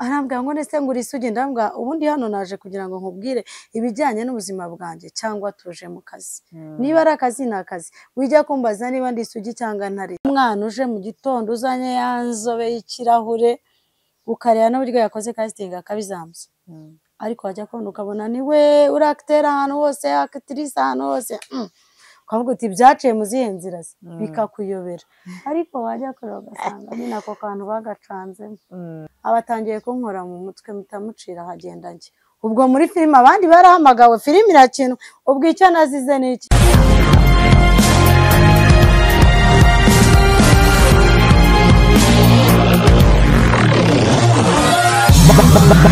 Arambwira ngo ndetse ngo uri ndambwira ubundi hano naje kugira ngo nkubwire ibijyanye n'ubuzima bwanjye cyangwa tuje mu kazi. Niba ari akazi ni akazi, wijya kumbaza niba ndi isugi cyangwa ntari. Umwana uje mu gitondo uzanye ya nzobe y'ikirahure ukareba n'uburyo yakoze casting akabizamutsa, ariko wajya kubona ukabona niwe uri acteur ahantu hose, actrice ahantu hose, ukavuga uti byaciye mu zihe nzira se, bikakuyobera. Ariko wajya kureba ugasanga nyine ako kantu bagacanzemo. Abatangiye kunkora mu mutwe mutamucira hagenda njye. Ubwo muri filime abandi barahamagawe, filime irakinwa, ubwo icyo nazize ni iki?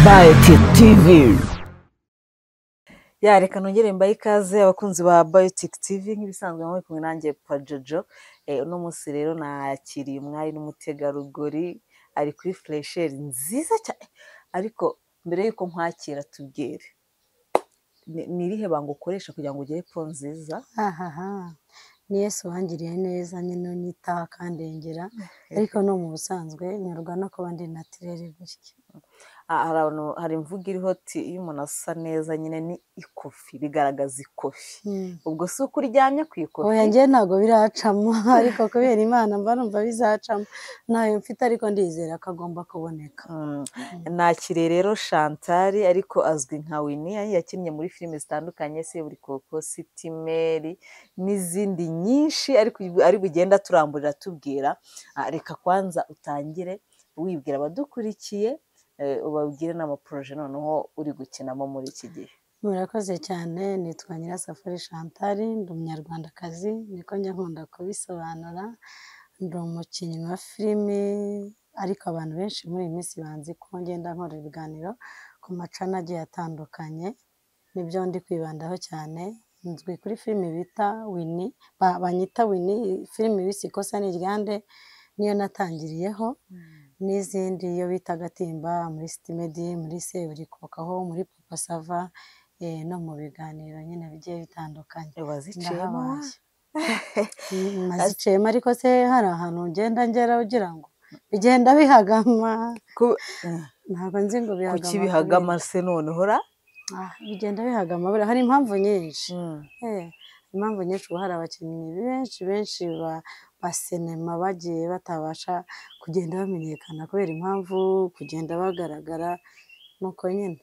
Biotic TV. Ya reka nongere mbaye ikaze abakunzi ba Biotic TV nk'ibisanzwe muri kumwe nanjye Pajojo. Uno munsi rero nakiriye umwari n'umutegarugori ari kuri fresher nziza cyane, ariko mbere yuko nkwakira tubwire ni irihe banga ukoresha kugira ngo ugere po nziza? Ahaha, ni Yesu wangiriye neza nyine unyita akandengera, ariko no mu busanzwe nyurwa no kuba ndi naturelle gutya. Hari imvugo iriho ati iyo umuntu asa neza nyine ni ikofi, bigaragaza ikofi. Ubwo si uko uryamye ku ikofi? Oya njye ntabwo biracamo, ariko kubera Imana mba numva bizacamo. Ntayo mfite ariko ndizera ko agomba kuboneka. Nakiriye rero Chantal, ariko azwi nka Winnie, yakinnye muri filime zitandukanye, Seburikoko, City Maid n'izindi nyinshi, ariko ari bugenda turamburira tubwira. Reka kwanza utangire wibwira abadukurikiye, ubabwire n'amaproje noneho uri gukinamo muri iki gihe. Murakoze cyane, nitwa Nyirasafari Chantal, ndi umunyarwandakazi, niko njya nkunda kubisobanura. Ndi umukinnyi wa filime, ariko abantu benshi muri iyi minsi banzi ko ngenda nkora ibiganiro ku macana agiye atandukanye, nibyo ndi kwibandaho cyane. Nzwi kuri filime bita Winnie, banyita Winnie, filime bise Ikosa ni iryande niyo natangiriyeho, n'izindi iyo bita Gatimba, muri City Maid, muri Seburikoko, muri Papa Sava, no mu biganiro nyine bigiye bitandukanye. Waziciyemo? Naziciyemo, ariko se hari ahantu ngenda ngera ugira ngo bigenda bihagama. Ntabwo nzi ngo bihagama. Kuki bihagama se noneho ra? Bigenda bihagama, hari impamvu nyinshi. Impamvu nyinshi, ubu hari abakinnyi benshi benshi ba sinema bagiye batabasha kugenda bamenyekana kubera impamvu kugenda bagaragara nuko nyine.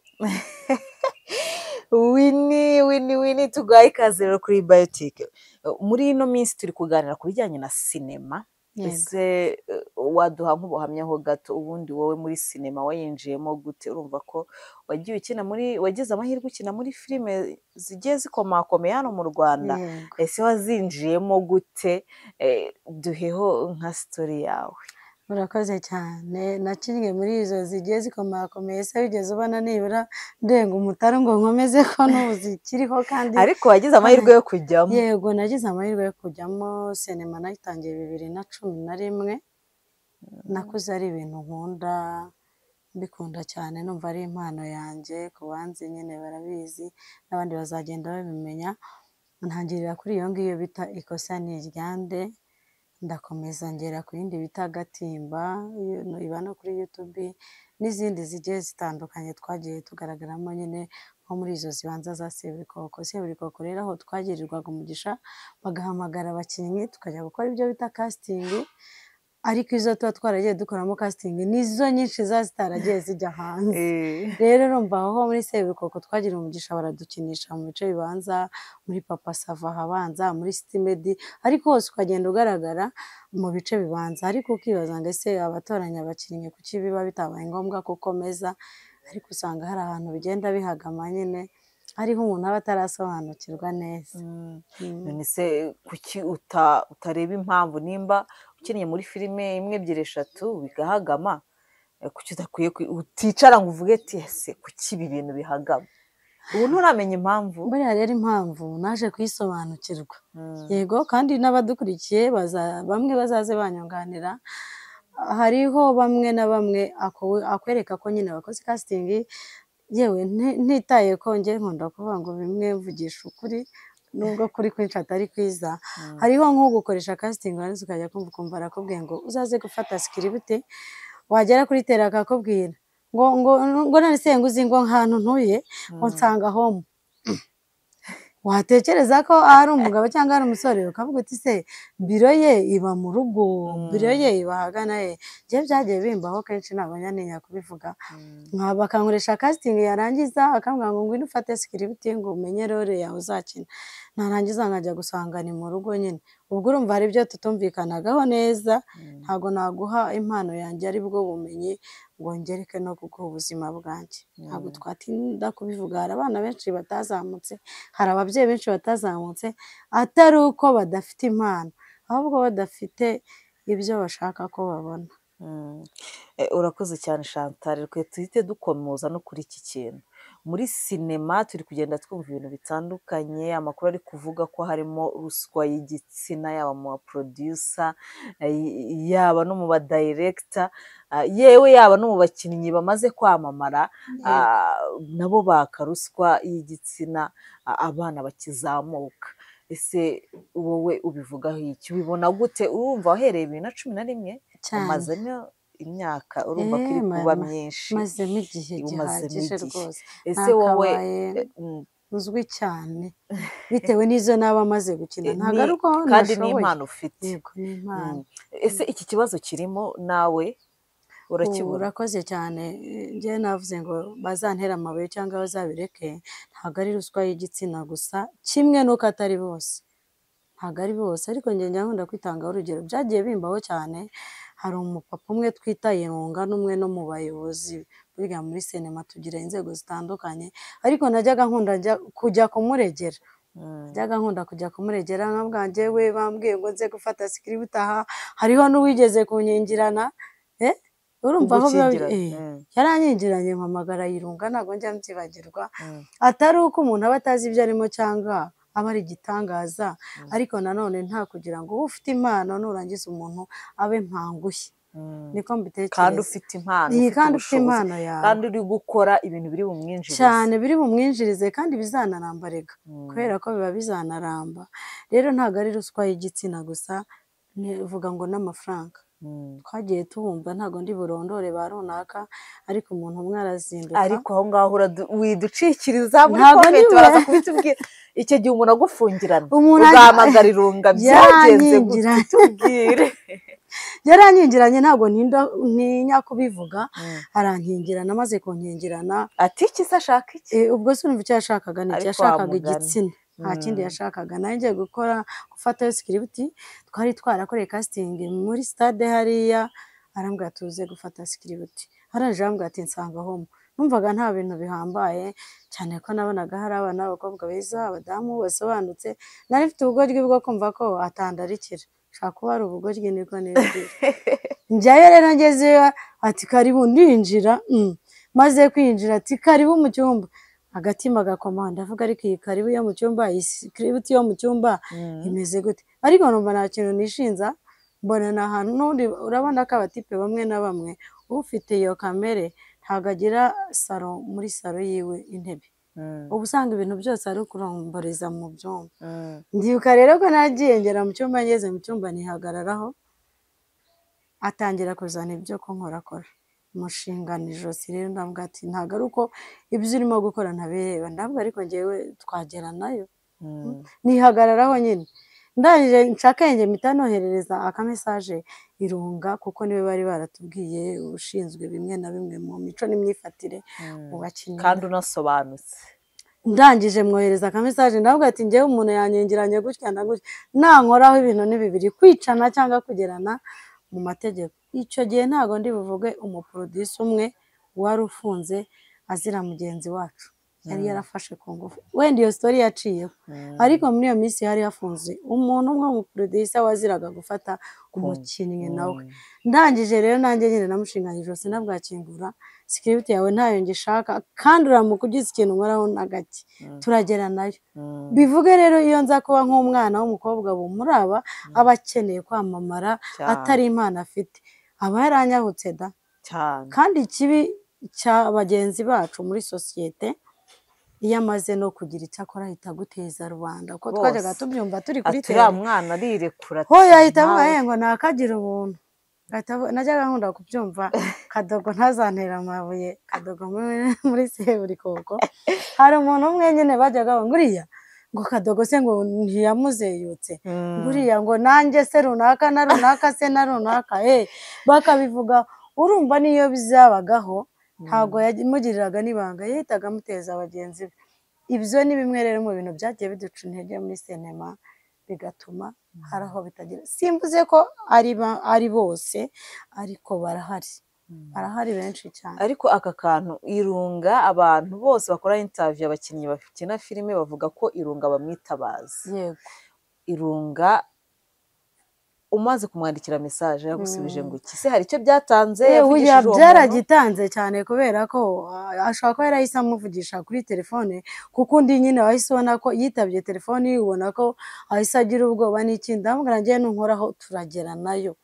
Winnie, Winnie, Winnie, tugaye ikaze rero kuri Biotic. Muri ino minsi turi kuganira ku bijyanye na sinema. Ese waduha nk'ubuhamya ho gato, ubundi wowe muri sinema wayinjiyemo gute? Urumva ko wagiye ukina muri, wagize amahirwe ukina muri filime zigiye zikomakomeye hano mu Rwanda. Ese wazinjiyemo gute? Duheho nka story yawe. Murakoze cyane, nakinnye muri izo zigiye zikomakomeye, se wigeze ubona nibura ndenga umutari ngo nkomeze ko n'ubu zikiriho kandi. Ariko wagize amahirwe yo kujyamo? Yego, nagize amahirwe yo kujyamo. Sinema nayitangiye 2011, nakuze ari ibintu nkunda, mbikunda cyane, numva ari impano yanjye. Ku banzi nyine barabizi n'abandi bazagenda babimenya. Ntangirira kuri iyo ngiyo bita Ikosa ni iryande, ndakomeza ngera ku yindi bita Gatimba, iba no kuri YouTube, n'izindi zigiye zitandukanye twagiye tugaragaramo nyine nko muri izo zibanza za Seburikoko. Seburikoko rero aho twagirirwaga umugisha bagahamagara abakinnyi tukajya gukora ibyo bita casting, ariko izo tuba twaragiye dukoramo casting nizo nyinshi za zitaragiye zijya hanze. Rero urumva aho muri Seburikoko twagira umugisha baradukinisha mu bice bibanza, muri Papa Sava habanza, muri City Maid, ariko hose ukagenda ugaragara mu bice bibanza. Ariko ukibaza ngo ese abatoranya abakinnyi kuki biba bitabaye ngombwa kukomeza, ariko usanga hari ahantu bigenda bihagama nyine, hariho umuntu aba atarasobanukirwa neza. None se kuki utareba impamvu nimba ukiniye muri filime imwe, ebyiri, eshatu bigahagama, kuki udakwiye uticara ngo uvuge ati ese kuki ibi bintu bihagama? Ubu nturamenya impamvu? Buriya rero impamvu naje kuyisobanukirwa. Yego, kandi n'abadukurikiye bamwe bazaze banyunganira. Hariho bamwe na bamwe akwereka ko nyine bakoze casting, yewe ntitaye ko njye nkunda kuvuga ngo bimwe mvugisha ukuri nubwo kuri kwinshi atari kwiza. Hariho nko gukoresha casting warangiza ukajya kumva ukumva arakubwiye ngo uzaze gufata script, wagera kuri tera akakubwira Ngo ngo ngo none se ngo uzi ngo ahantu ntuye ngo nsanga home. Watekereza ko ari umugabo cyangwa ari umusore ukavuga uti se biro ye iba mu rugo, biro ye iba ahagana he. Njye byagiye bimbaho kenshi, ntabwo njya ntinya kubivuga. Bakankoresha casting, yarangiza akambwira ngo ngwino ufate script ngo umenye role yawe uzakina, narangiza nkajya gusanga ni mu rugo nyine. Ubwo urumva hari ibyo tutumvikanagaho neza. Ntabwo naguha impano yanjye ari bwo bumenyi ngo ngereke no kuguha ubuzima bwanjye. Ntabwo twatinda kubivuga. Hari abana benshi batazamutse, hari ababyeyi benshi batazamutse, atari uko badafite impano, ahubwo badafite ibyo bashaka ko babona. Urakoze cyane Chantal. Reka tuhite dukomoza no kuri iki kintu. Muri sinema turi kugenda twumva ibintu bitandukanye, amakuru ari kuvuga ko harimo ruswa y'igitsina, yaba mu baproducer, yaba no mu badirector, yewe yaba no mu bakinnyi bamaze kwamamara, nabo baka ruswa y'igitsina abana bakizamuka. Ese wowe ubivugaho iki? Ubibona gute? Urumva wahereye 2011, Cyane. umazemo imyaka, urumva ko iri kuba myinshi. Mazemo igihe Umazemo gihagije igihe. rwose. Ese wowe Nakabaye uzwi cyane bitewe n'izo naba maze gukina. Ntabwo ari uko kandi nashoboye. N'impano ufite. Yego, ni impano. Ese iki kibazo kirimo nawe urakibona? Urakoze cyane. Njyewe navuze ngo bazantere amabuye cyangwa bazabireke, ntabwo ari ruswa y'igitsina gusa, kimwe n'uko atari bose, ntabwo ari bose, ariko njye njya nkunda kwitangaho urugero, byagiye bimbaho cyane. Hari umupapa umwe twita Irunga, n'umwe no mu bayobozi, burya muri sinema tugira inzego zitandukanye, ariko najyaga nkunda kujya kumuregera. Najyaga nkunda kujya kumuregera nkabwa njyewe bambwiye ngo nze gufata script aha, hariho n'uwigeze kunyingirana, urumva aho biba Kugukingirana. Yaranyingiranye mpamagara Irunga, ntabwo njya mbyibagirwa. Atari uko umuntu aba atazi ibyo arimo cyangwa aba ari igitangaza, ariko nanone nta kugira ngo ube ufite impano nurangiza umuntu abe mpangushye. Niko mbitekereza. Kandi ufite impano, Iyi ufite kandi ufite ubushobozi, impano yawe, kandi uri gukora ibintu biri bumwinjirize cyane, biri bumwinjirize kandi bizanaramba rega, kubera ko biba bizanaramba. Rero ntabwo ari ruswa y'igitsina gusa, nivuga ngo n'amafaranga twagiye tubumva, ntabwo ndi burondore ba runaka, ariko umuntu umwe arazinduka. Ariko aho ngaho widucikiriza muri Ntabwo comment ndi baraza kubitubwira. Icyo gihe umuntu agufungirana, Umuntu ugahamagara Irunga, byagenze gute? Yanyingiranye. Tubwire. Yaranyingiranye, ntabwo ntinya kubivuga. Arankingirana, amaze kunkingirana, Ati iki se, ashaka iki? Ubwo se urumva icyo yashakaga ni iki? Ariko Yashakaga wa mugani. igitsina, nta kindi yashakaga. Nanjye ngiye gukora gufatayo script, twari twarakoreye casting muri stade hariya, arambwira tuze gufata script, arangije arambwira ati nsanga home. Numvaga nta bintu bihambaye cyane ko nabonaga hari abana b'abakobwa beza, abadamu basobanutse. Nari mfite ubugoryi bwo kumva ko atandarikira, nshaka kuba ari ubugoryi, niko nibwira. Njyayo rero, ngezeyo ati karibu, ndinjira. Maze kwinjira ati karibu mu cyumba, agatima gakoma, ndavuga ariko iyi karibu yo mu cyumba, iyi script yo mu cyumba imeze gute? Ariko numva nta kintu nishinza, mbona ni ahantu n'ubundi urabona ko abatipe bamwe na bamwe, ufite iyo kamere ntabwo agira salo, muri salo yiwe intebe, uba usanga ibintu byose ari ukuromboreza mu byumba. Ndibuka rero ko nagiye ngera mu cyumba, ngeze mu cyumba nihagararaho, atangira kuzana ibyo kunkorakora, mushingana ijosi. Rero ndavuga ati ntabwo ari uko ibyo urimo gukora ntabireba, ndavuga ariko ngewe twagera nayo. Nihagararaho nyine, ndangije nshakenge mpita noherereza akamessage Irunga, kuko niwe bari baratubwiye ushinzwe bimwe na bimwe mu mico n'imyifatire mu bakinnyi. Kandi unasobanutse. Ndangije mwohereza akamessage, ndavuga ati ngewe umuntu yanyingiranye gutya na gutya, nankoraho ibintu ni bibiri, kwicana cyangwa kugerana mu mategeko. Icyo gihe ntabwo ndi buvuge umuproducer umwe wari ufunze azira mugenzi wacu yari yarafashe ku ngufu, wenda iyo story yaciyeho, ariko muri iyo minsi hari hafunze umuntu umwe w'umuproducer waziraga gufata umukinnyi nawe. Ndangije rero nanjye nyine namushinganye ijosi, nabwakingura script yawe ntayo ngishaka, kandi uramuka ugize ikintu nkoraho na gake turagera nayo. Bivuge rero iyo nza kuba nk'umwana w'umukobwa muri aba aba akeneye kwamamara, atari impano afite, aba yaranyahutse da. Cyane. Kandi ikibi cya bagenzi bacu muri sosiyete, iyo amaze no kugira icyo akora ahita aguteza rubanda, kuko twajyaga Bose. tubyumva turi kuri Ati uriya tere mwana arirekura ati ho yahita avuga nawe. Ngo nakagira ubuntu. Najyaga nkunda kubyumva Kadogo ntazantera amabuye, Kadogo muri Seburikoko hari umuntu umwe nyine bajyaga ngo uriya ngo Kadogo se ngo ntiyamuzeyutse, nguriya ngo nanjye se runaka na runaka se na runaka, bakabivuga. Urumva niyo bizabagaho ntabwo yamugiriraga n'ibanga, yahitaga amuteza bagenzi be. Ibyo ni bimwe rero mu bintu byagiye biduca intege muri sinema, bigatuma hari aho bitagera. Simvuze ko ari bose, ariko barahari, barahari benshi cyane. Ariko aka kantu Irunga, abantu bose bakora interview, abakinnyi bakina filime bavuga ko Irunga bamwitabaza. Yego. Irunga umaze kumwandikira message yagusubije ngo iki se hari icyo byatanze? Byaragitanze cyane, kubera ko ashobora kuba yarahise amuvugisha kuri telefone, kuko undi nyine wahise ubona ko yitabye telefone, ubona ko ahise agira ubwoba n'ikindi. Ndamubwira ngewe nunkoraho turagera nayo.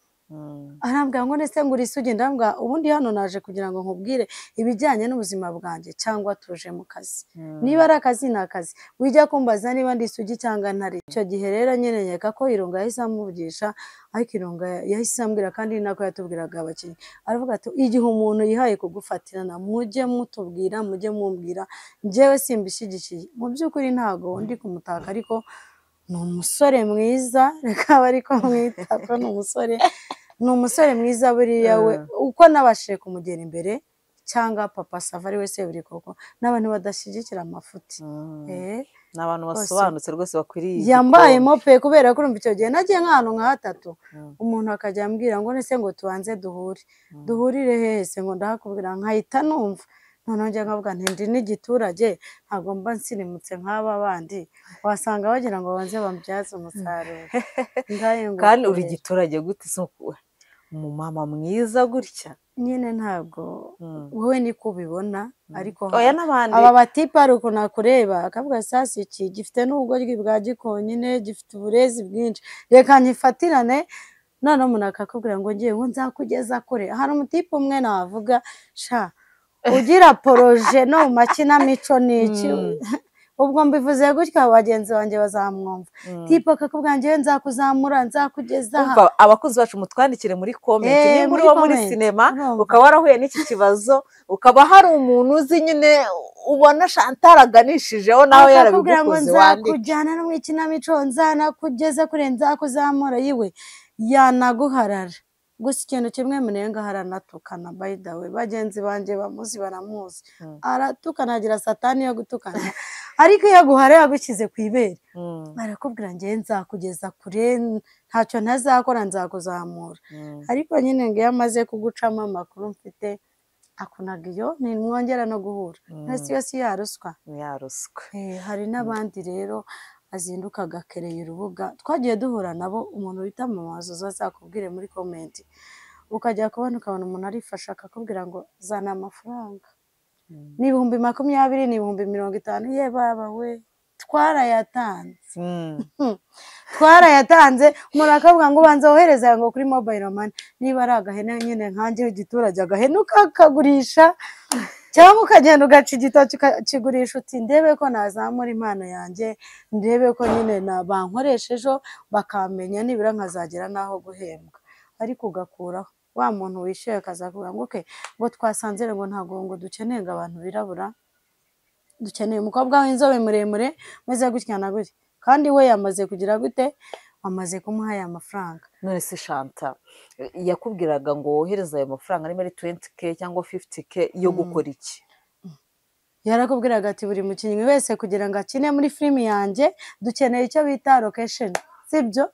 Arambwira ngo ndetse ngo urisuge. Ndambwira ubundi hano naje kugira ngo nkubwire ibijyanye n'ubuzima bwanjye, cyangwa tuje mu kazi. Niba ari akazi ni akazi, wijya kumbaza niba ndi isugi cyangwa ntari. Icyo gihe rero nyine nkeka ko Irunga yahise amuvugisha, ariko Irunga yahise ambwira, kandi nako yatubwiraga abakinnyi, aravuga ati igihe umuntu yihaye kugufatirana mujye mutubwira, mujye mumbwira, njyewe simbishyigikiye. Mu by'ukuri ntago ndi kumutaka, ariko ni umusore mwiza, reka abe ariko mwita ko ni umusore, ni umusore mwiza buriya we, uko nabashije kumugera imbere, cyangwa Papa Sava ari we Seburikoko, n'abantu badashyigikira amafuti. Ni abantu basobanutse rwose bakwiriye. Yambayemo pe, kubera ko urumva icyo gihe nagiye nk'ahantu nka hatatu, umuntu akajya ambwira ngo nese ngo tubanze duhure, duhurire hehe se, ngo ndahakubwira, nkahita numva. Noneho njya nkavuga nti ndi n'igiturage, ntabwo mba nsirimutse nk'aba bandi, wasanga bagira ngo banze bambyaze umusaruro. Kandi uri igiturage gute se umumama mwiza gutya? Nyine ntabwo wowe niko ubibona, ariko aba batipe hari ukuntu akureba akavuga sasa iki gifite n'ubugoryi bwa gikonyine, gifite uburezi bwinshi, reka nyifatirane. Noneho umuntu akakubwira ngo ngiye ngo nzakugeza kure. Hari umutipe umwe navuga sha ugira poroje no mu makinamico n'iki, ubwo mbivuze gutya bagenzi banjye bazamwumva. Tipe akakubwira ngewe nzakuzamura, nzakugeza aha. Abakunzi bacu mutwandikire muri comment niba uri wo muri sinema ukaba warahuye n'iki kibazo, ukaba hari umuntu uzi nyine ubona Chantal aganishijeho nawe yarabigukoze, wandike. Nzakujyana no mu ikinamico, nzanakugeza kure, nzakuzamura, yiwe yanaguharara. Gusa ikintu kimwe munenga, haranatukana, by the way bagenzi banjye bamuzi baramuzi, aratukana, agira satani yo gutukana, ariko iyo aguhara yagushyize ku ibere, arakubwira ngewe nzakugeza kure, ntacyo ntazakora, nzakuzamura. Ariko nyine ngo iyo amaze kugucamo amakuru mfite, akunaga iyo ntimwongera no guhura. Ntasi yo si ya ruswa. Ya ruswa. Hari n'abandi rero azinduka agakereye urubuga, twagiye duhura nabo, umuntu wita mama wazo azakubwire muri comment, ukajya kubona ukabona umuntu arifasha akakubwira ngo zana amafaranga, ni 20,000, ni 50,000, ye baba we twarayatanze. Twarayatanze. Umuntu akavuga ngo ubanza wohereza ngo kuri mobile money, niba ari agahene nyine nkanjye w'igiturage, agahene ukakagurisha, cyangwa ukagenda ugaca igitoki ukakigurisha, uti ndebe ko nazamura impano yanjye, ndebe ko nyine bankoresha ejo bakamenya, nibura nkazagera n'aho guhembwa. Ariko ugakuraho wa muntu wishyuye akazakubwira ngo okay, ngo twasanze ngo ntabwo ngo dukeneye ngo abantu birabura, dukeneye umukobwa w'inzobe muremure umeze gutya na gutya, kandi we yamaze kugira gute, amaze kumuha aya mafaranga. None se Chantal yakubwiraga ngo wohereze ayo mafaranga niba ari 20k cyangwa 50k yo gukora iki? Yarakubwiraga ati buri mukinnyi wese kugira ngo akine muri filimi yanjye dukeneye icyo bita location, sibyo?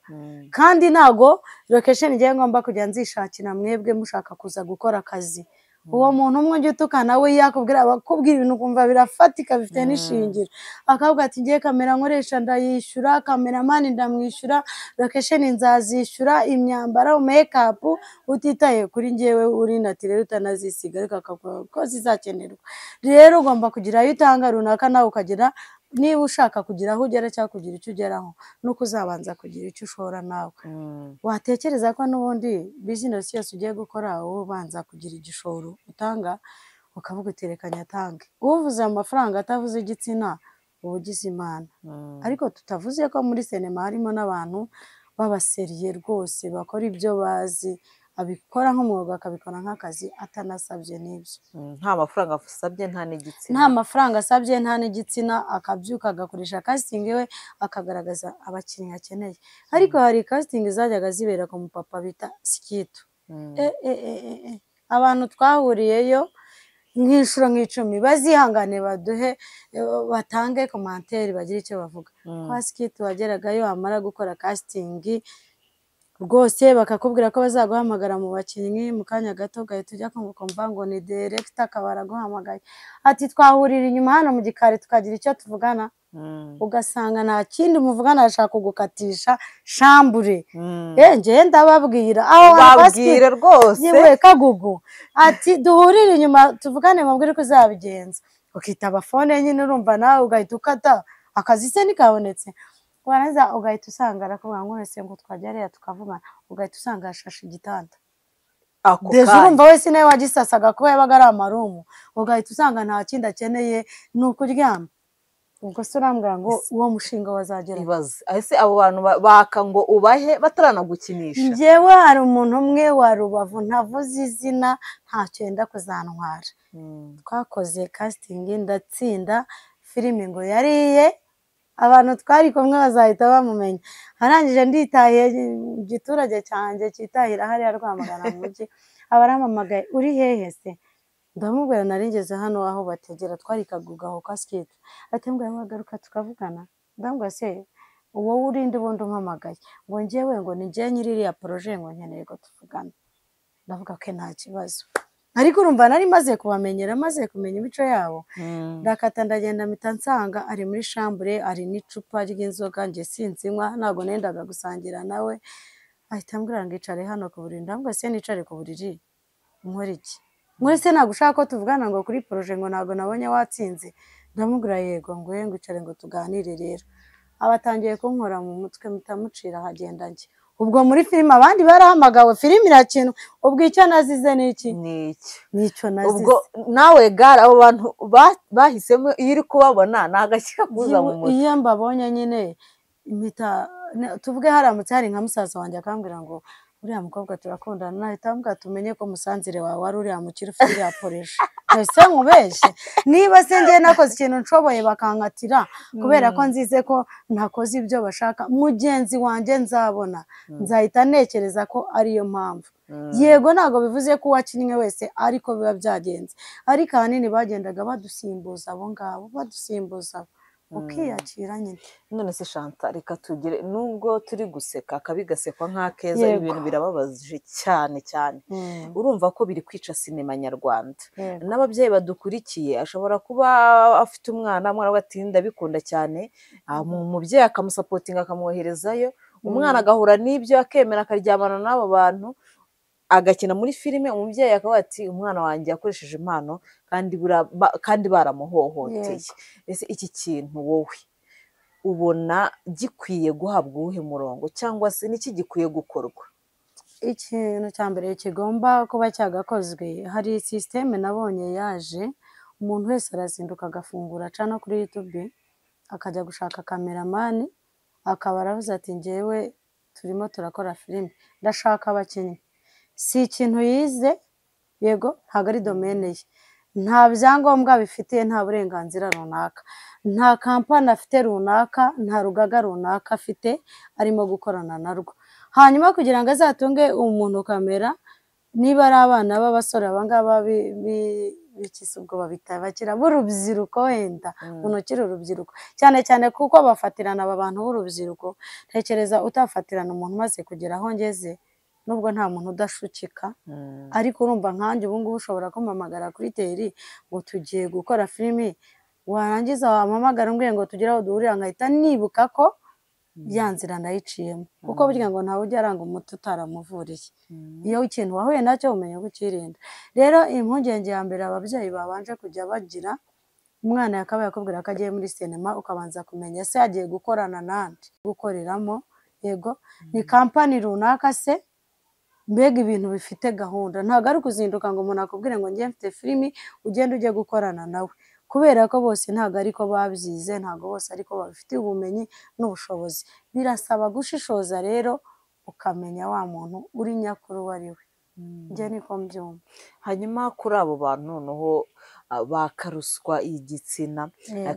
Kandi ntago location ngiye ngomba kujya nzishakira mwebwe mushaka kuza gukora akazi. Uwo muntu umwe ujya utukana we yakubwira, abakubwira ibintu ukumva birafatika bifite n'ishingiro, akavuga ati ngiye kamera nkoresha ndayishyura, kameramani ndamwishyura, location nzazishyura, imyambaro, make-up, utitaye kuri ngewe uri natirere utanazisiga, ariko akakubwira ko zizakenerwa. Rero ugomba kugira ayo utanga runaka, nawe ukagira, niba ushaka kugira aho ugera cyangwa kugira icyo ugeraho, nuko uzabanza kugira icyo ushora nawe. Watekereza ko n'ubundi business yose ugiye gukora wowe ubanza kugira igishoro utanga, ukavuga uti reka nyatange. Uvuze amafaranga atavuze igitsina, uba ugize Imana. Ariko tutavuze ko muri sinema harimo n'abantu b'abaseriye rwose bakora ibyo bazi, abikora nk'umwuga, akabikora nk'akazi, atanasabye n'ibyo. Nta mafaranga asabye, nta n'igitsina. Nta mafaranga asabye, nta n'igitsina, akabyuka agakoresha casting we, akagaragaza abakinnyi akeneye. Ariko hari casting zajyaga zibera ku mupapa bita Sikitu. Abantu twahuriyeyo nk'inshuro nk'icumi bazihangane baduhe, batange commentaire, bagire icyo bavuga. Kwa Sikitu wageragayo wamara gukora casting rwose bakakubwira ko bazaguhamagara mu bakinnyi, mu kanya gato ugahita ujya kumva ngo ni director akaba araguhamagaye ati twahurira inyuma hano mu gikari tukagira icyo tuvugana. Ugasanga nta kindi muvugana, arashaka kugukatisha shambure. Njye ndababwira aho babwire rwose yewe Kagugu ati duhurire inyuma tuvugane mubwire ko uzabigenza. Ukitaba phone nyine urumva nawe ugahita ukata akazi se ntikabonetse, warangiza ugahita usanga arakubwira ngo wese ngo twajya hariya tukavugana, ugahita usanga yashashe igitanda. Deje urumva wese nawe wagisasaga kuko yabaga ari amarumu, ugahita usanga nta kindi akeneye ni ukuryama. Ubwo se urambwira ngo uwo mushinga wazagera ibaze ese abo bantu baka ngo ubahe bataranagukinisha? Njyewe hari umuntu umwe wa Rubavu ntavuze izina, ntacyo yenda kuzantwara. Twakoze casting ndatsinda, filime ngo yariye, abantu twari kumwe bazahita bamumenya. Arangije nditahiye igiturage cyanjye cyitahira hariya Rwamagana mu mujyi, abaramamagaye uri hehe se? Ndamubwira nari ngeze hano aho bategera, twari Kaguga aho kwa Sikitu. Ati mbwira wagaruka tukavugana. Ndamubwira se wowe urinde ubundi umpamagaye ngo njyewe ngo ni njye nyiri iriya projet ngo nkeneye ko tuvugana. Ndavuga ko nta kibazo, ariko urumva nari maze kubamenyera, maze kumenya imico yabo. Ndakata ndagenda mpita nsanga ari muri chambre, ari n'icupa ry'inzoga, njye sinzinywa ntabwo nendaga gusangira nawe. Ahita ambwira ngo icare hano ku buriri. Ndamubwira se nicare ku buriri nkore iki? Muri se ntabwo ushaka ko tuvugana ngo kuri projet ngo ntabwo nabonye watsinze? Ndamubwira yego, ngo ngo icare ngo tuganire. Rero abatangiye kunkora mu mutwe mpita mucira hagenda njye. Ubwo muri filime abandi barahamagawe, filime irakinwa, ubwo icyo nazize ni iki? Nicyo nazize. Ubwo nawe gara abo bantu bahisemo iyo uri kubabona ni agashyika kuza mu mutwe. Iyo mbabonye nyine mpita tuvuge haramutse hari nka musaza wanjye akambwira ngo uriya mukobwa turakundana, nahita mbwa tumenye ko musanzire wawe wari uriya mukiri ufite iriya poresha. Ese nkubeshye niba se njye nakoze ikintu nshoboye bakankatira kubera ko nzize ko ntakoze ibyo bashaka, mugenzi wanjye nzabona nzahita ntekereza ko ariyo mpamvu. Yego ntabwo bivuze ko uwakinnye wese ariko biba byagenze, ariko ahanini bagendaga badusimbuza abo ngabo, badusimbuza ukiyakira nyine. None se Chantal, reka tugire nubwo turi guseka akabi gasekwa nk'akeza, ibintu birababaje cyane cyane. Urumva ko biri kwica sinema nyarwanda. N'ababyeyi badukurikiye ashobora kuba afite umwana, umwana we ati ndabikunda cyane, umubyeyi akamusapotinga akamwoherezayo, umwana agahura n'ibyo akemera akaryamana n'abo bantu, agakina muri filime, umubyeyi akaba ati umwana wanjye yakoresheje impano kandi baramuhohoteye. Ese iki kintu wowe ubona gikwiye guhabwa uwuhe murongo, cyangwa se niki gikwiye gukorwa? Ikintu cya mbere kigomba kuba cyagakozwe, hari sisiteme nabonye yaje, umuntu wese arazinduka agafungura aca no kuri YouTube akajya gushaka kameramani, akaba aravuze ati njyewe turimo turakora filime ndashaka abakinnyi. Si ikintu yize, yego ntabwo ari domene ye, nta byangombwa bifitiye, nta burenganzira runaka, nta kampani afite runaka, nta rugaga runaka afite arimo gukorana narwo. Hanyuma kugira ngo azatunge umuntu kamera, niba ari abana b'abasore abangaba bikise ubwo babita bakira b'urubyiruko, wenda umuntu ukiri urubyiruko cyane cyane kuko bafatirana aba bantu b'urubyiruko. Ntekereza utafatirana umuntu umaze kugera aho ngeze, nubwo nta muntu udashukika, ariko urumva nkanjye ubu ngubu ushobora kumpamagara kuri teri ngo tugiye gukora filimi, warangiza wampamagara umbwiye ngo tugire aho duhurira, nkahita nibuka ko ya nzira nayiciyemo. Kuko burya ngo ntawe ujya aranga umuti utaramuvuriye. Iyo ikintu wahuye nacyo umenya kukirinda. Rero impungenge ya mbere ababyeyi babanje kujya bagira, umwana yakabaye akubwira ko agiye muri sinema, ukabanza kumenya se agiye gukorana nande, gukoreramo, yego ni kampani runaka se, mbega ibintu bifite gahunda. Ntabwo ari ukuzinduka ngo umuntu akubwire ngo ngiye mfite filimi ugende ujye gukorana nawe, kubera ko bose ntabwo ariko babyize, ntabwo bose ariko babifitiye ubumenyi n'ubushobozi. Birasaba gushishoza rero ukamenya wa muntu uri nyakuri uwo ari we. Njye niko mbyumva. Hanyuma kuri abo bantu noneho bakaruswa igitsina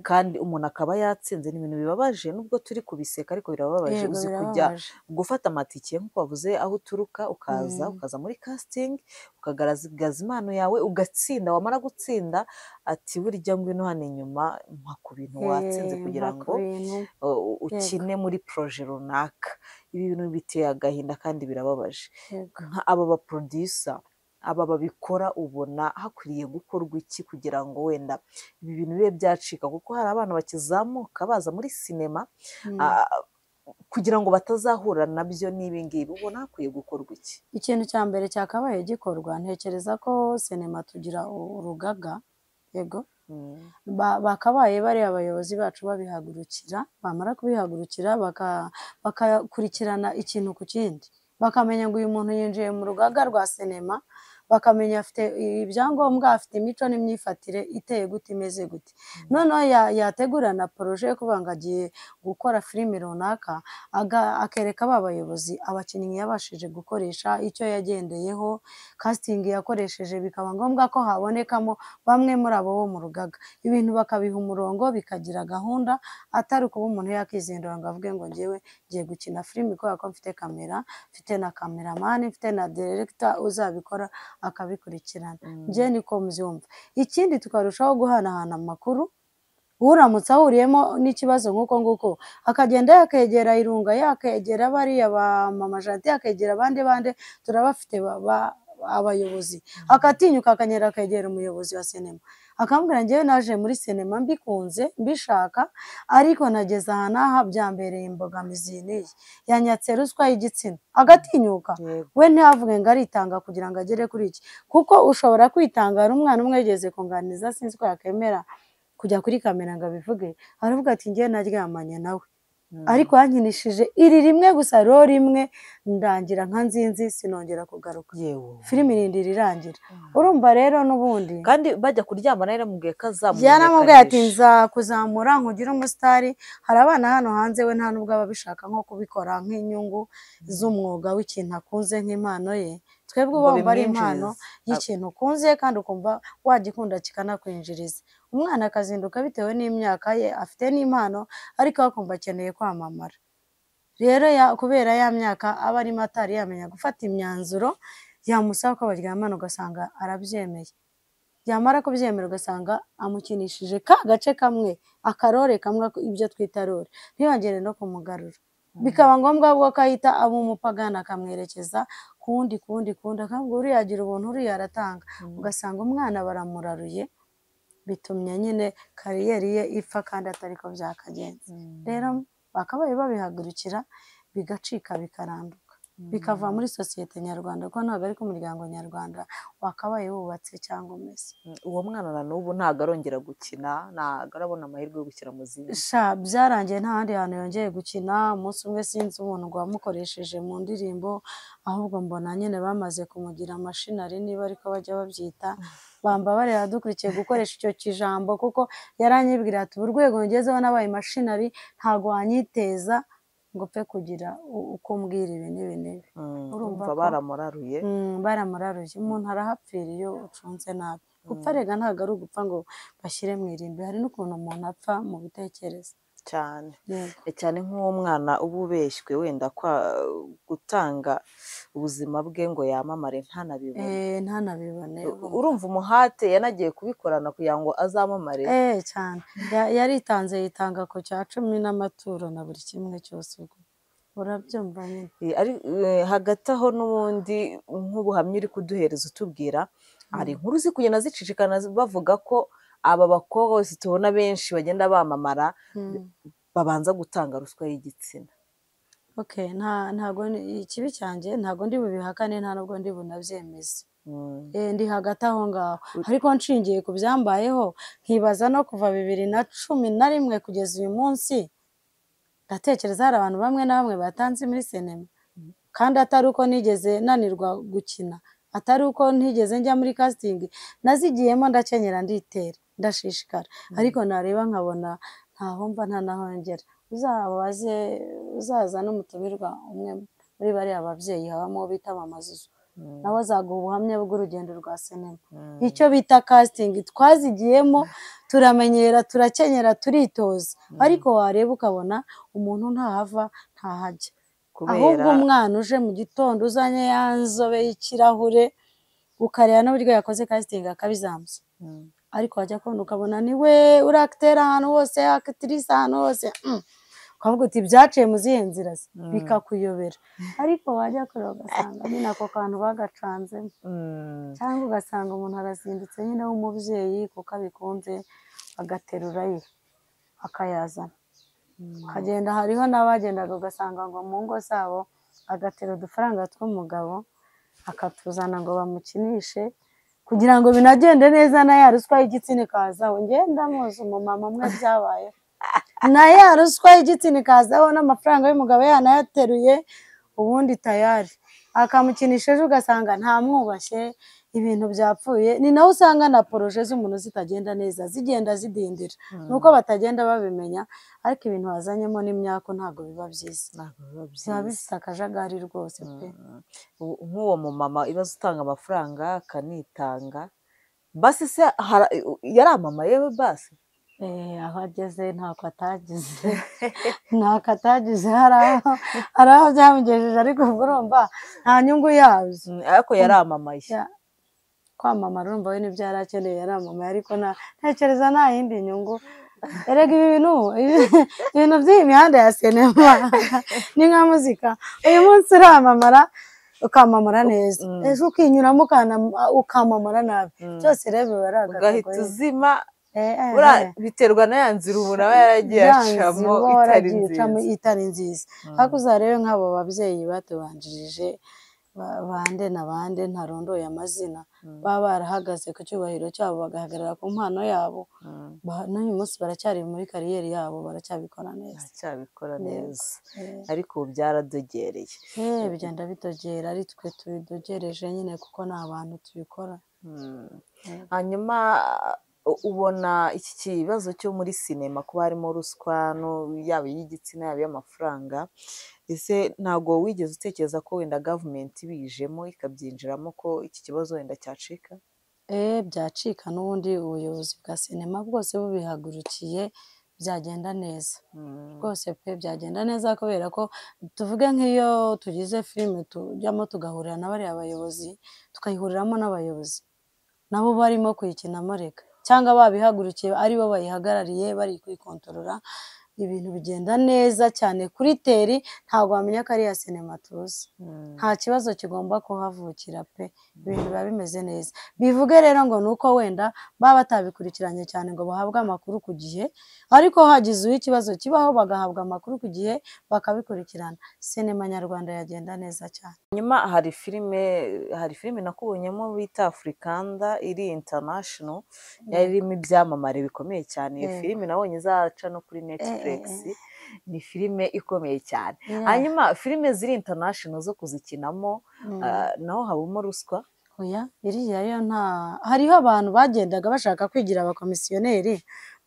kandi umuntu akaba yatsinze, ni ibintu bibabaje nubwo turi kubiseka ariko birababaje. Uzi kujya gufata amatike nk'uko wavuze aho uturuka ukaza ukaza muri casting ukagaragaza impano yawe ugatsinda, wamara gutsinda ati burya ngwino hano inyuma mpa ku bintu watsinze kugira ngo ukine muri projet runaka. Ibi bintu biteye agahinda kandi birababaje. Nka aba ba producer aba babikora ubona hakwiriye gukorwa iki kugira ngo wenda ibi bintu bibe byacika, kuko hari abana bakizamuka baza muri sinema kugira ngo batazahura nabyo n'ibi ngibi, ubona hakwiye gukorwa iki? Ikintu cya mbere cyakabaye gikorwa, ntekereza ko sinema tugira urugaga, yego, bakabaye bari abayobozi bacu babihagurukira, bamara kubihagurukira bakakurikirana ikintu ku kindi, bakamenya ngo uyu muntu yinjiye mu rugaga rwa sinema, bakamenya afite ibyangombwa, afite imico n'imyifatire iteye gute, imeze gute. Noneho yategura na projet yo kuvuga ngo agiye gukora filime runaka, akereka ba bayobozi abakinnyi yabashije gukoresha, icyo yagendeyeho, casting yakoresheje, bikaba ngombwa ko habonekamo bamwe muri abo bo mu rugaga, ibintu bakabiha umurongo, bikagira gahunda, atari ukuba umuntu yakizindura ngo avuge ngo njyewe ngiye gukina filime kubera ko mfite kamera, mfite na kameramani, mfite na director uzabikora akabikurikirana. Njye niko mbyumva. Ikindi tukarushaho guhanahana amakuru, uramutse ahuriyemo n'ikibazo nk'uko nguko akagenda yakegera Irunga, yakegera bariya ba Mama Janti, yakegera abandi bande turabafite abayobozi, akatinyuka akanyera akegera umuyobozi wa sinema akamubwira njyewe naje muri sinema mbikunze mbishaka, ariko nageze aha n'aha byambereye imbogamizi n'iyi, yanyatse ruswa y'igitsina, agatinyuka we ntihavuge ngo aritanga kugira ngo agere kuri iki, kuko ushobora kwitanga. Hari umwana umwe yigeze kunganiza, sinzi ko yakemera kujya kuri kamera ngo abivuge, aravuga ati njyewe naryamanye nawe ariko yankinishije iri rimwe gusa, rero rimwe ndangira nka nzinzi sinongera kugaruka, filime irindi irangira. Urumva rero n'ubundi kandi bajya kuryamana yaramubwiye ko azamumenyekanisha, yaramubwiye ati nzakuzamura nkugire umusitari. Hari abana hano hanze we nta nubwo aba abishaka nko kubikora nk'inyungu z'umwuga w'ikintu akunze nk'impano ye, twebwe uba ari impano y'ikintu ukunze kandi ukumva wagikunda kikanakwinjiriza. Umwana akazinduka bitewe n'imyaka ye afite n'impano ariko akumva akeneye kwamamara, rero kubera ya myaka aba arimo atari yamenya gufata imyanzuro, yamusaba ko baryamana ugasanga arabyemeye, yamara kubyemera ugasanga amukinishije ka gace kamwe, akarore kamwe, ibyo twita rore, ntiyongere no kumugarura, bikaba ngombwa ko ahita aba umupagana akamwerekeza kuwundi kuwundi kuwundi, akavuga uriya agira ubuntu, uriya aratanga, ugasanga umwana baramuraruye, bitumye nyine kariyeri ye ipfa kandi atari ko byakagenze. Rero bakabaye babihagurukira bigacika bikaranduka, bikava muri sosiyete nyarwanda, kuko ntabwo ariko umuryango nyarwanda wakabaye wubatse cyangwa umeze. Uwo mwana na n'ubu ntabwo arongera gukina, ntabwo arabona amahirwe yo gukina mu zindi. Sha byarangiye nta handi hantu yongeye gukina. Umunsi umwe sinzi umuntu ngo wamukoresheje mu ndirimbo, ahubwo mbona nyine bamaze kumugira amashinari niba ariko bajya babyita, bambabarira dukurikiye gukoresha icyo kijambo, kuko yaranyibwira ati urwego ngezeho nabaye mashinari ntabwo wanyiteza ngo upfe kugira uko umbwira ibi n'ibi n'ibi. Urumva baramuraruye, baramuraruye. Umuntu arahapfira iyo ucunze nabi. Gupfa rega ntabwo ari ugupfa ngo bashyire mu irimbi, hari n'ukuntu umuntu apfa mu bitekerezo cyane cyane nk'uwo mwana uba ubeshywe wenda gutanga ubuzima bwe ngo yamamare ntanabibone, ntanabibone. Urumva umuhate yanagiye kubikorana kugira ngo azamamare cyane, yaritanze yitanga ku cya 10 n'amaturo na buri kimwe cyose, ubwo urabyumva nyine. Hagati aho n'ubundi nk'ubuhamya uri kuduhereza utubwira, hari inkuru ziri kugenda zicicikana bavuga ko aba bakobwa bose tubona benshi bagenda bamamara babanza gutanga ruswa y'igitsina. Okay, ntago ikibi cyanjye ntago ndi bubihakane, nta nubwo ndi bunabyemeze, ndi hagati aho ngaho, ariko nshingiye ku byambayeho nkibaza no kuva 2011 kugeza uyu munsi, ndatekereza hari abantu bamwe na bamwe batanze muri sinema, kandi atari uko nigeze nanirwa gukina, atari uko ntigeze njya muri casting, nazigiyemo ndakenyera nditera ndashishikara, ariko nareba nkabona ntaho mva nta naho ngera. Uzabaze, uzaza n'umutumirwa umwe muri bariya ababyeyi habamo bita Mama Zuzu, Nawe azaguha ubuhamya bw'urugendo rwa sinema. Icyo bita casting twazigiyemo, turamenyera, turakenyera, turitoza, ariko wareba ukabona umuntu ntahava ntahajya. Ahubwo umwana uje mu gitondo uzanye ya nzobe y'ikirahure, ukareba n'uburyo yakoze casting akabizamza, ariko wajya kubona ukabona niwe uri akitera ahantu hose, akitirisi ahantu hose, ukavuga uti byaciye mu zihe nzira se, bikakuyobera. Ariko wajya kureba ugasanga nyine ako kantu bagacanzemo, cyangwa ugasanga umuntu arazindutse nyine w'umubyeyi kuko abikunze, agaterura ye akayazana akagenda. Hariho n'abagendaga ugasanga ngo mu ngo zabo agatera udufaranga tw'umugabo akatuzana ngo bamukinishe kugira ngo binagende neza, na ya ruswa y'igitsina ikazaho. Ngenda muzi umumama umwe byabayeho, na ya ruswa y'igitsina ikazaho n'amafaranga y'umugabo yanayateruye, ubundi tayari akamukinisha, ejo ugasanga ntamwubashye, ibintu byapfuye. Ni nawe usanga na poroje z'umuntu zitagenda neza, zigenda zidindira, nuko batagenda babimenya, ariko ibintu wazanyemo n'imyako ntabwo biba byiza, biba bifite akajagari rwose pe. Nk'uwo mumama ibaze utanga amafaranga akanitanga, basi se yaramamaye basi? Aho ageze ntako atagize, ntako atagize, hari aho byamugejeje, ariko ubwo urumva nta nyungu yabyo. Ariko yaramamaye. Kwamamara urumva we nibyo yari akeneye, yaramamaye, ariko ntekereza nta yindi nyungu. Erega ibi bintu by'iyi mihanda ya sinema ni nka muzika, uyu munsi uramamara ukamamara neza, ejo ukinyuramo ukamamara nabi, byose rero biba ari agatogo, ugahita uzima. Biterwa na ya nzira umuntu aba yaragiye acamo itari nziza. Ariko uzarebe nk'abo babyeyi batubanjirije, bande na bande ntarondoye amazina, baba barahagaze ku cyubahiro cyabo, bagahagarara ku mpano yabo, n'uyu munsi baracyari muri kariyeri yabo, baracyabikora neza. Baracyabikora neza, ariko ubu byaradogereye. Bigenda bidogera, ari twe tubidogereje nyine kuko ni abantu tubikora. Hanyuma ubona iki kibazo cyo muri sinema kuba harimo ruswa, yaba iy'igitsina yaba iy'amafaranga, ese ntabwo wigeze utekereza ko wenda gavumenti ibijemo ikabyinjiramo ko iki kibazo wenda cyacika? Byacika, n'ubundi ubuyobozi bwa sinema bwose bubihagurukiye byagenda neza rwose pe, byagenda neza, kubera ko tuvuge nk'iyo tugize filime tujyamo tugahurira na bariya bayobozi, tukayihuriramo n'abayobozi nabo barimo kuyikinamo, reka cyangwa babihagurukiye aribo bayihagarariye bari kwikontorora, ibintu bigenda neza cyane. Kuri teri ntabwo wamenya ko ari iya sinema tuzi, nta kibazo kigomba kuhavukira pe, ibintu biba bimeze neza. Bivuge rero ngo ni uko wenda baba batabikurikiranye cyane ngo bahabwe amakuru ku gihe, ariko hagize ikibazo kibaho bagahabwa amakuru ku gihe bakabikurikirana, sinema nyarwanda yagenda neza cyane. Nyuma hari filime nakubonyemo bita Afrikanda iri international, yari irimo ibyamamare bikomeye cyane. Iyo filime nabonye izaca no kuri Netflix, ni filime ikomeye cyane. Hanyuma filime ziri international zo kuzikinamo naho habamo ruswa? Oya, iriya yo nta, hariho abantu bagendaga bashaka kwigira abakomisiyoneri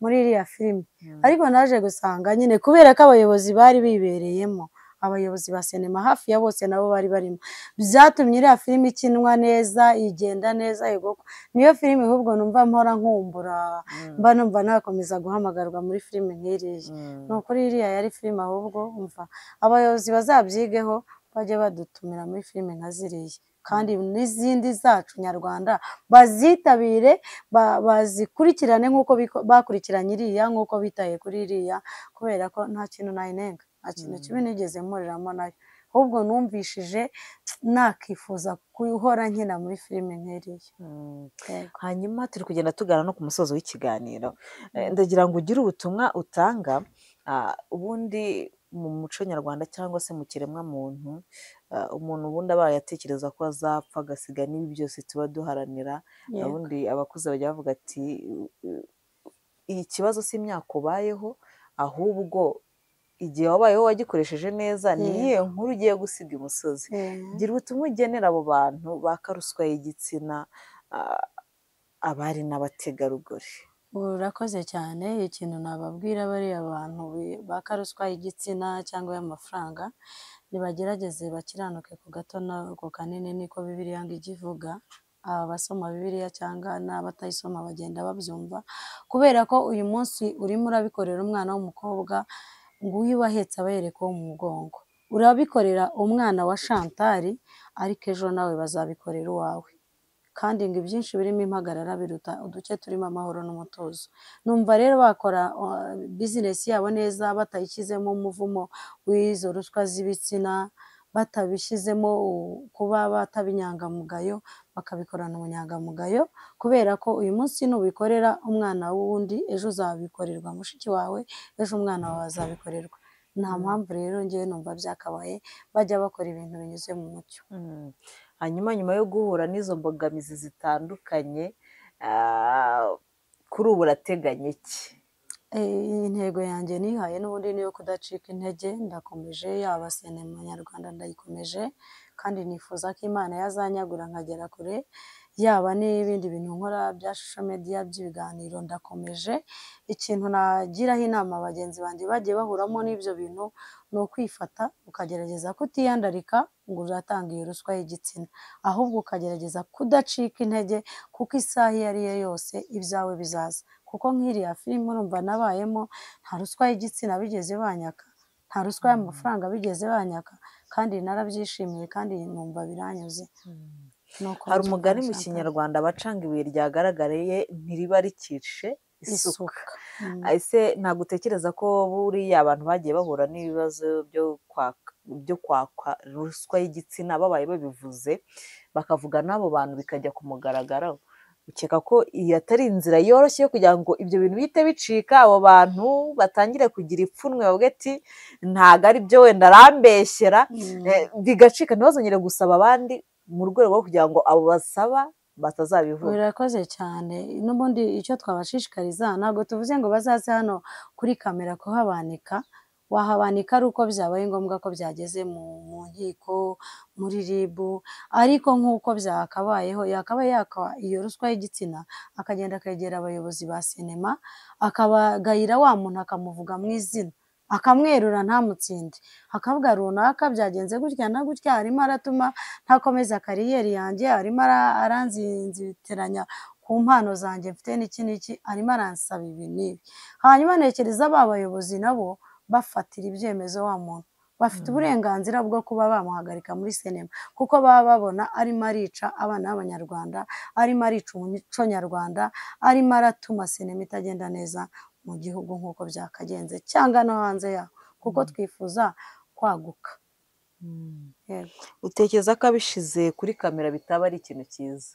muri iriya filime, ariko naje gusanga nyine kubera ko abayobozi bari bibereyemo, abayobozi ba sinema hafi ya bose nabo bari barimo, byatumye iriya filime ikinwa neza, igenda neza. Yego, niyo filime ahubwo numva mpora nkumbura, mba numva nakomeza guhamagarwa muri filime nk'iriya. Ni ukuri iriya yari filime, ahubwo umva abayobozi bazabyigeho bajye badutumira muri filime nka ziriya, kandi n'izindi zacu nyarwanda bazitabire, bazikurikirane nk'uko bakurikiranye iriya, nk'uko bitaye kuri iriya, kubera ko nta kintu nayinenga, nta kintu kibi nigeze mpuriramo nayo, ahubwo numvishije nakifuza guhora nkina muri filime nk'iriya. Hanyuma turi kugenda tugana no ku musozo w'ikiganiro, ndagira ngo ugire ubutumwa utanga. Ubundi mu muco nyarwanda cyangwa se mu kiremwamuntu, umuntu ubundi abaye atekereza ko azapfa agasiga n'ibi byose tuba duharanira, ubundi abakuze bajya bavuga ati ikibazo si imyaka ubayeho, ahubwo igihe wabayeho wagikoresheje neza, niyo nkuru ugiye gusiga imusozi. Gira ubutumwa ugenera abo bantu baka ruswa y'igitsina, abari n'abategarugori. Urakoze cyane. Ikintu nababwira bariya bantu baka ruswa y'igitsina cyangwa y'amafaranga, nibagerageze bakiranuke ku gato no ku kanini, niko Bibiliya ngo ijya ivuga. Abasoma Bibiliya cyangwa n'abatayisoma bagenda babyumva, kubera ko uyu munsi urimo urabikorera umwana w'umukobwa, nguyu ubahetse abereka uwo mu mugongo. Urabikorera umwana wa Chantal, ariko ejo nawe bazabikorera uwawe. Kandi ngo ibyinshi birimo impagarara biruta uduke turimo amahoro n'umutuzo. Numva rero bakora bizinesi yabo neza, batayishyizemo umuvumo w'izo ruswa z'ibitsina, batabishyizemo kuba bataba inyangamugayo, bakabikorana ubunyangamugayo, kubera ko uyu munsi nubikorera umwana w'uwundi, ejo uzabikorerwa mushiki wawe, ejo umwana wawe azabikorerwa. Nta mpamvu rero ngewe numva byakabaye bajya bakora ibintu binyuze mu mucyo. Hanyuma nyuma yo guhura n'izo mbogamizi zitandukanye, kuri ubu urateganya iki? Intego yanjye nihaye n'ubundi niyo kudacika intege, ndakomeje, yaba sinema nyarwanda ndayikomeje, kandi nifuza ko Imana yazanyagura nkagera kure, yaba n'ibindi bintu nkora bya social media by'ibiganiro ndakomeje. Ikintu nagiraho inama bagenzi banjye bagiye bahuramo n'ibyo bintu ni ukwifata, ukagerageza kutiyandarika ngo uratanga iyo ruswa y'igitsina, ahubwo ukagerageza kudacika intege, kuko isaha iyo ari yo yose ibyawe bizaza. Kuko nk'iriya filime urumva nabayemo, nta ruswa y'igitsina bigeze banyaka, nta ruswa y'amafaranga bigeze banyaka, kandi narabyishimiye kandi numva biranyuze. Hari umugani mu Kinyarwanda bacanga ibuye ryagaragariye ntiriba rikice isuka. Ese ntabwo utekereza ko buriya abantu bagiye bahura n'ibibazo byo kwakwa ruswa y'igitsina babaye babivuze bakavuga n'abo bantu bikajya ku mugaragaro, ukeka ko iyi atari inzira yoroshye yo kugira ngo ibyo bintu bihite bicika, abo bantu batangire kugira ipfunwe bavuge ati ntago ari byo wenda arambeshyera, bigacika ntibazongere gusaba abandi mu rwego rwo kugira ngo abo basaba batazabivuga? Birakoze cyane. N'ubundi icyo twabashishikariza, ntabwo tuvuze ngo bazaze hano kuri kamera kuhabanika, wahabanika ari uko byabaye ngombwa ko byageze mu nkiko, muri RIB, ariko nk'uko byakabayeho, yakabaye yaka iyo ruswa y'igitsina, akagenda akegera abayobozi ba sinema, akabagayira wa muntu akamuvuga mu izina, akamwerura ntamutsinde, akavuga runaka byagenze gutya na gutya, arimo aratuma ntakomeza kariyeri yanjye, arimo aranzinzitiranya ku mpano zanjye mfite n'iki n'iki, arimo aransaba ibi n'ibi. Hanyuma ntekereza ba bayobozi nabo bafatira ibyemezo wa muntu, bafite uburenganzira bwo kuba bamuhagarika muri sinema, kuko baba babona arimo arica abana b'Abanyarwanda, arimo arica umuco nyarwanda, arimo aratuma sinema itagenda neza mu gihugu nk'uko byakagenze cyangwa no hanze yaho, kuko twifuza kwaguka. Utekereza ko abishize kuri kamera bitaba ari ikintu cyiza?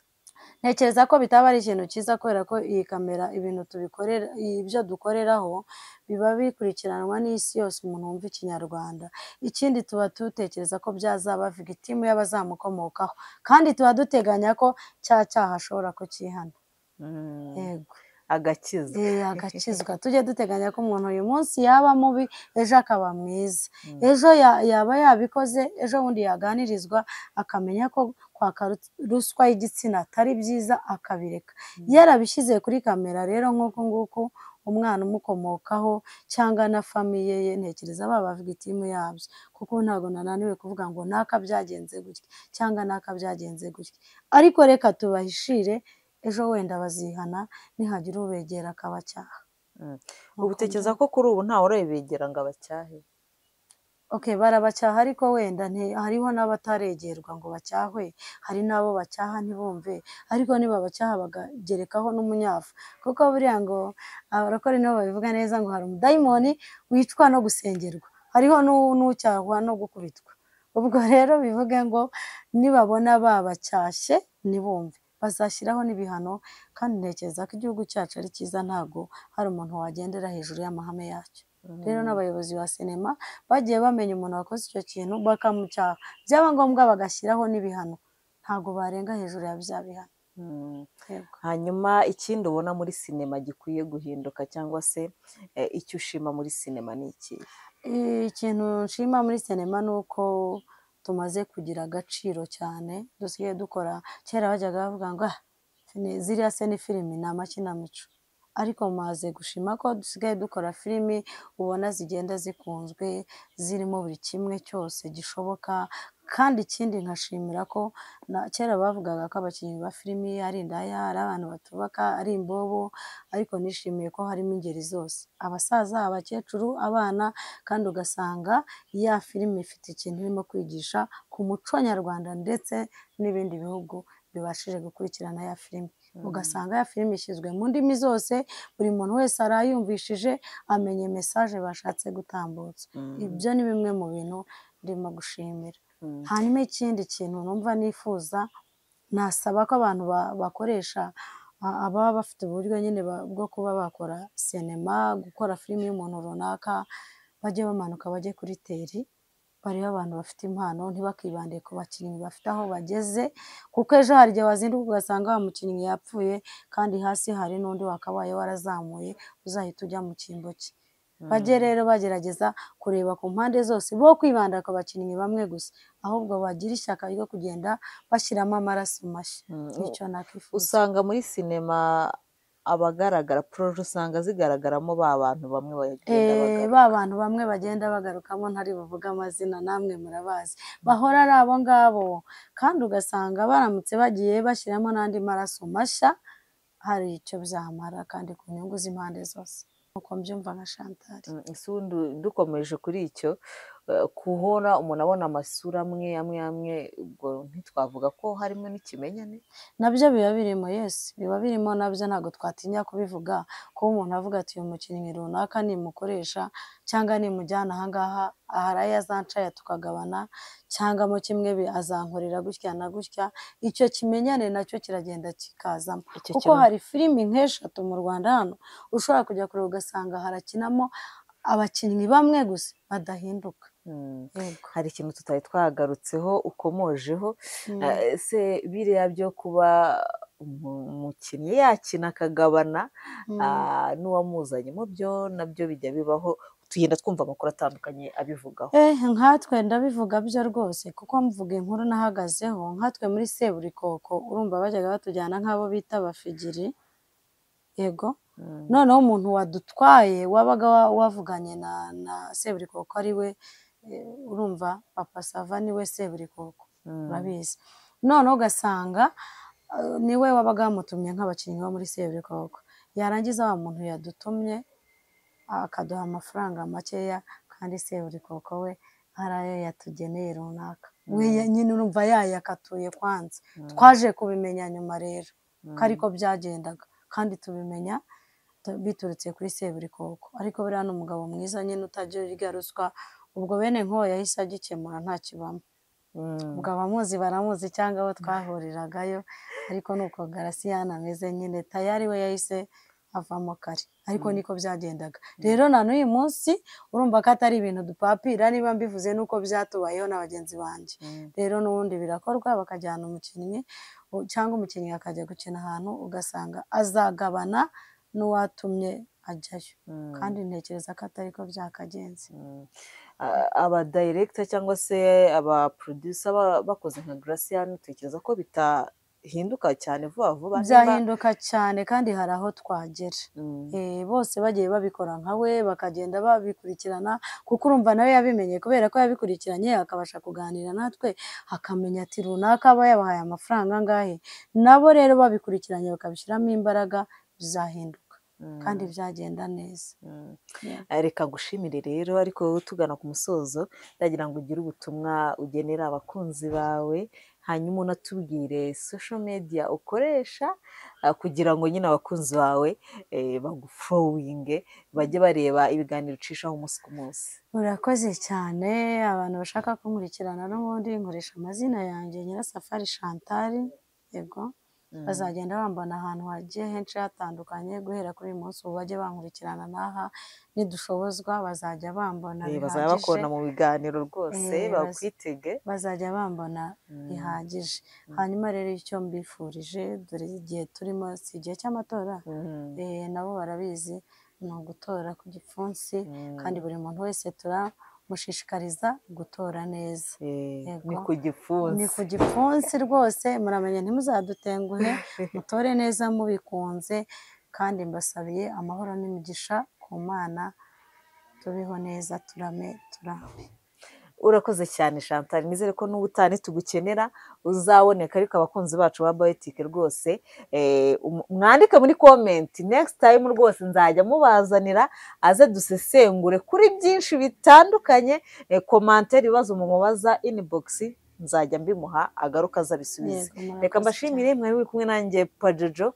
Ntekereza ko bitaba ari ikintu cyiza, kubera ko iyi kamera ibintu tubikorera, ibyo dukoreraho biba bikurikiranwa n'isi yose, umuntu wumva Ikinyarwanda. Ikindi tuba dutekereza ko byazaba victime y'abazamukomokaho, kandi tuba duteganya ko cya cyaha ashobora kukihana. Yego. Agakizwa. Agakizwa. Tujye duteganya ko umuntu uyu munsi yaba mubi, ejo akaba mwiza, ejo yaba yabikoze, ejo bundi yaganirizwa akamenya ko kwaka ruswa y'igitsina atari byiza, akabireka. Yarabishyize kuri kamera rero nk'uku nguku, umwana umukomokaho cyangwa na famiye ye, ntekereza baba victime yabyo, kuko ntabwo nananiwe kuvuga ngo naka byagenze gutya cyangwa naka byagenze gutya, ariko reka tubahishire, ejo wenda bazihana nihagira ubegera akabacyaha. Ubu utekereza ko kuri ubu ntawe urabegera ngo abacyahe? Okay, barabacyaha, ariko wenda hariho n'abataregerwa ngo bacyahwe, hari n'abo bacyaha ntibumve, ariko nibabacyaha bakagerekaho n'umunyafu, kuko buriya ngo abarokore nibo babivuga neza ngo hari umudayimoni wicwa no gusengerwa, hariho n'ucyahwa no gukubitwa. Ubwo rero bivuge ngo nibabona babacyashye ntibumve, bazashyiraho n'ibihano, kandi ntekereza ko igihugu cyacu ari cyiza, ntabwo hari umuntu wagendera hejuru y'amahame yacyo. Rero n'abayobozi ba sinema bagiye bamenya umuntu wakoze icyo kintu bakamucyaha, byaba ngombwa bagashyiraho n'ibihano, ntabwo barenga hejuru ya bya bihano. Yego. Hanyuma ikindi ubona muri sinema gikwiye guhinduka, cyangwa se icyo ushima muri sinema ni iki? Ikintu nshima muri sinema ni uko tumaze kugira agaciro cyane, dusigaye dukora. Kera bajyaga bavuga ngo ziriya se ni filimi, ni amakinamico, Ariko maze gushima ko dusigaye dukora filimi ubona zigenda zikunzwe, zirimo buri kimwe cyose gishoboka. Kandi ikindi nkashimira ko kera bavugaga ko abakinnyi ba filimi ari indaya, ari abantu batubaka, ari imbobo, ariko nishimiye ko harimo ingeri zose, abasaza, abakecuru, abana, kandi ugasanga ya filimi ifite ikintu irimo kwigisha ku muco nyarwanda ndetse n'ibindi bihugu bibashije gukurikirana ya filimi. Ugasanga ya filimi ishyizwe mu ndimi zose, buri muntu wese arayumvishije amenye mesaje bashatse gutambutsa. Ibyo ni bimwe mu bintu ndimo gushimira. Hanyuma ikindi kintu numva nifuza, nasaba ko abantu bakoresha ababa bafite uburyo nyine bwo kuba bakora sinema, gukora filimi y'umuntu runaka, bajye bamanuka bajye kuri teri, barebe abantu bafite impano, ntibakibande ku bakinnyi bafite aho bageze, kuko ejo hari igihe wazinduka ugasanga wa mukinnyi yapfuye, kandi hasi hari n'undi wakabaye warazamuye uzahita ujya mu cyimbo cye. Bajye rero bagerageza kureba ku mpande zose, bo kwibanda ku bakinnyi bamwe gusa, ahubwo bagira ishyaka ryo kugenda bashyiramo amaraso mashya. Nicyo nakwifuza. Usanga muri sinema abagaragara poroje usanga zigaragaramo ba bantu bamwe bagenda bagaruka. Ba bantu bamwe bagenda bagarukamo, ntari buvuge amazina, namwe murabazi, bahora ari abo ngabo. Kandi ugasanga baramutse bagiye bashyiramo n'andi maraso mashya, hari icyo byamara kandi ku nyungu z'impande zose. Uko mbyumva nka Chantal. Ese ubundi dukomeje kuri icyo, kuhora umuntu abona amasura amwe amwe amwe, ubwo ntitwavuga ko harimo n'ikimenyane? Nabyo biba birimo, yes, biba birimo nabyo, ntabwo twatinya kubivuga. Kuba umuntu avuga ati uyu mukinnyi runaka nimukoresha cyangwa nimujyana aha ngaha, hari ayo azancaya tukagabana, cyangwa mo kimwe azankorera gutya na gutya, icyo kimenyane nacyo kiragenda kikazamo. Kuko hari filimi nk'eshatu mu Rwanda hano ushobora kujya kureba ugasanga harakinamo abakinnyi bamwe gusa badahinduka. Hari ikintu tutari twagarutseho ukomojeho, ese biriya byo kuba umukinnyi yakina akagabana n'uwamuzanyemo byo nabyo bijya bibaho, tugenda twumva amakuru atandukanye abivugaho. Nkatwe ndabivuga byo rwose, kuko mvuga inkuru nahagazeho. Nkatwe muri Seburikoko urumva bajyaga batujyana nk'abo bita abafigiri, yego. Noneho umuntu wadutwaye wabaga wavuganye na Seburikoko ari we, urumva Papa Sava niwe Seburikoko, urabizi. Noneho ugasanga niwe wabaga wamutumye nk'abakinnyi bo muri Seburikoko, yarangiza wa muntu yadutumye akaduha amafaranga makeya, kandi Seburikoko we hari ayo yatugeneye runaka, we nyine urumva yayakatuye kwanza. Twaje kubimenya nyuma rero ko ariko byagendaga, kandi tubimenya biturutse kuri Seburikoko. Ariko buriya ni umugabo mwiza nyine utajya urya ruswa, ubwo bene nk'uwo yahise agikemura nta kibamo. Ubwo abamuzi baramuzi cyangwa abo twahuriragayo, ariko nuko Garasiyani ameze nyine, tayari we yahise avamo kare, ariko niko byagendaga. Rero na n'uyu munsi urumva ko atari ibintu dupapira, niba mbivuze nuko byatubayeho na bagenzi banjye. Rero n'ubundi birakorwa, bakajyana umukinnyi cyangwa umukinnyi akajya gukina ahantu, ugasanga azagabana n'uwatumye ajyayo. Kandi ntekereza ko atari ko byakagenze. Aba director cyangwa se aba producer bakoze nka Gracian, utekereza ko bitahinduka cyane vuba vuba? Byahinduka cyane, kandi hari aho twagera. Bose bagiye babikora nka we, bakagenda babikurikirana, kuko urumva nawe yabimenye kubera ko yabikurikiranye, akabasha kuganira natwe, akamenya ati runaka aba yabahaye amafaranga angahe. Nabo rero babikurikiranye bakabishyiramo imbaraga, bizahinduka kandi byagenda neza. Reka ngushimire rero, ariko tugana ku musozo ndagira ngo ugire ubutumwa ugenera abakunzi bawe, hanyuma unatubwire social media ukoresha kugira ngo nyine abakunzi bawe bagufollowinge, bajye bareba ibiganiro ucishaho umunsi ku munsi. Urakoze cyane. Abantu bashaka kunkurikirana n'ubundi nkoresha amazina yanjye Nyirasafari Chantal, yego. Bazagenda bambona ahantu hagiye henshi hatandukanye, guhera kuri uyu munsi ubu bajye bankurikirana n'aha, nidushobozwa bazajya bambona bazajya bakubona mu biganiro rwose, bakwitege, bazajya bambona bihagije. Hanyuma rero icyo mbifurije, dore igihe turimo si igihe cy'amatora, nabo barabizi, ni ugutora ku gipfunsi, kandi buri muntu wese turamushishikariza gutora neza. Ni ku gipfunsi, ni ku gipfunsi rwose, muramenye ntimuzadutenguhe, mutore neza mubikunze, Kandi mbasabiye amahoro n'imigisha ku Mana, tubeho neza, turame turambe. Urakoze cyane Chantal, nizere ko n'ubutaha nitugukenera uzaboneka. Ariko abakunzi bacu ba Biotique rwose, mwandike muri comment, next time rwose nzajya mubazanira aze dusesengure kuri byinshi bitandukanye. Commentaire, ibibazo mumubaza inbox, nzajya mbimuha agaruka azabisubize. Yego, murakoze. Reka mbashimire, mwari muri kumwe nanjye Pajojo.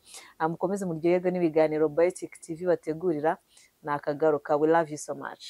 Mukomeze muryoherwe n'ibiganiro Biotique TV bategurira. Ni akagaruka. We love you so much.